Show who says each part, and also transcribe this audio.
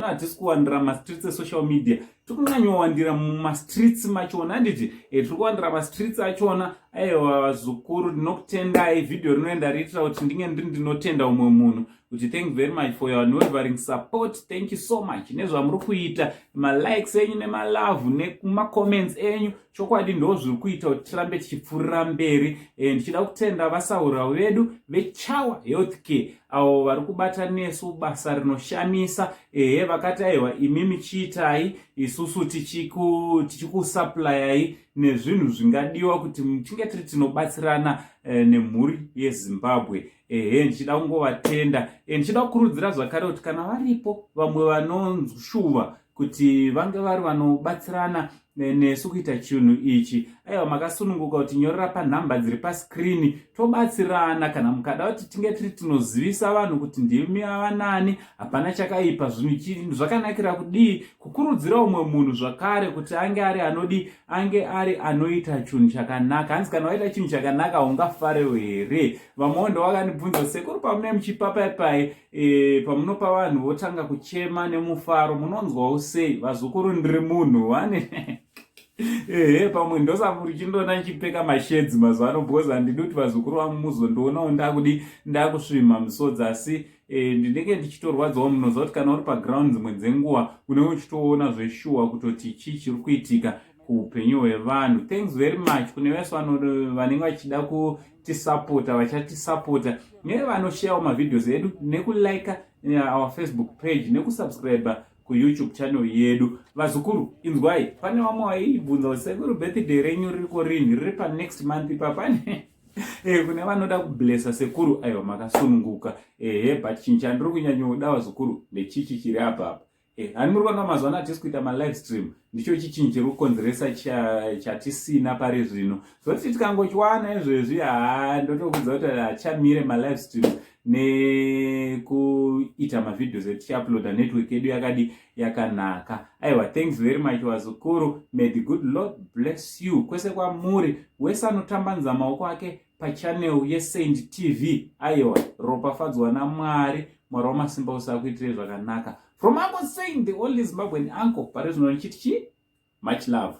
Speaker 1: Hatisi kuwandira mastreets esocial media, tiri kunyanyowandira mumastreets machona, handiti? Tiri kuwandira mastreets achona. Aiwa vazukuru, ndinokutendai. Vhidhiyo rinoenda riitira kuti ndinge ndiri ndinotenda umwe munhu kuti thank you very much for your unwavering support. Thank you so much nezvamuri kuita, malikes enyu nemalove nemacomments enyu. Chokwadi ndo zviri kuita kuti tirambe tichipfuurira mberi. Ndichida kutenda vasaura vedu veChawa Health Care, avo vari kubata nesu basa rinoshamisa. Ehe, vakati aiwa, imimi chiitai, isusu tichikusupplyai nezvinhu zvingadiwa kuti tinge tiri tinobatsirana nemhuri yeZimbabwe. Ehe, ndichida kungovatenda. Ndichida kukurudzira zvakare kuti kana varipo vamwe vanoshuva kuti vange vari vanobatsirana nesu kuita chinhu ichi, aiwa, makasununguka kuti nyorera panhamba dziri paskrini, tobatsirana. Kana mukada kuti tinge tiri tinozivisa vanhu kuti ndimi avanani, hapana chakaipa. Zvinhu zvakanakira kudii? Kukurudzira umwe munhu zvakare kuti ange ari anodi, ange ari anoita chinhu chakanaka. Hanzi kana waita chinhu chakanaka ungafarewo here? Vamwewo ndovakandibvunza, "Sekuru, pamune muchipapaipai, pamunopa vanhu votanga kuchema nemufaro, munonzwawo sei?" Vazukuru, ndiri munhu wane. Ehe, pamwe ndosaka uchindoona ndichipfeka mashades mazuva ano, because handidi kuti vazukuru vangu muzondionawo ndakudi ndakusvima misodzi, asi ndinenge ndichitorwadzawo. Munoziva kuti kana uri paground dzimwe dzenguva unenge uchitoona zveshuwa kutoti chii chiri kuitika kuupenyu hwevanhu. Thanks very much kune vese vanenge vachida kutisapota, vachatisapota, nevanosharewo mavideos edu, nekulika our Facebook page, nekusubscribe kuYouTube channel yedu. Vazukuru, inzwai, pane vamwe vaibvunza kuti, "Sekuru, birthday renyu ririko rini?" Riri panext month ipapane. Kune vanoda kublessa sekuru, aiwa, makasununguka. Ehe, but chinhu chandiri kunyanyoda, vazukuru, ndechichi chiri apapa. Hani muri kuona mazuva ano hatisi kuita malive stream? Ndicho chichinhu chiri kukonzeresa chatisina pari zvino. Zoti tikangochiwana izvezvi, haa, ndotokudza kuti hachamire malive stream nekuita mavideos etichiuploada. Network yedu yakadi yakanaka. Aiwa, thanks very much, vazukuru. May the good Lord bless you kwese kwamuri. Wese anotambanudza maoko ake pachannel yeSaint TV, aiwa, ropafadzwa naMwari. Mwari wamasimba ose akuitirei zvakanaka. From Uncle Saint, the only Zimbabwean uncle, pari zvino ndichiti chi much love.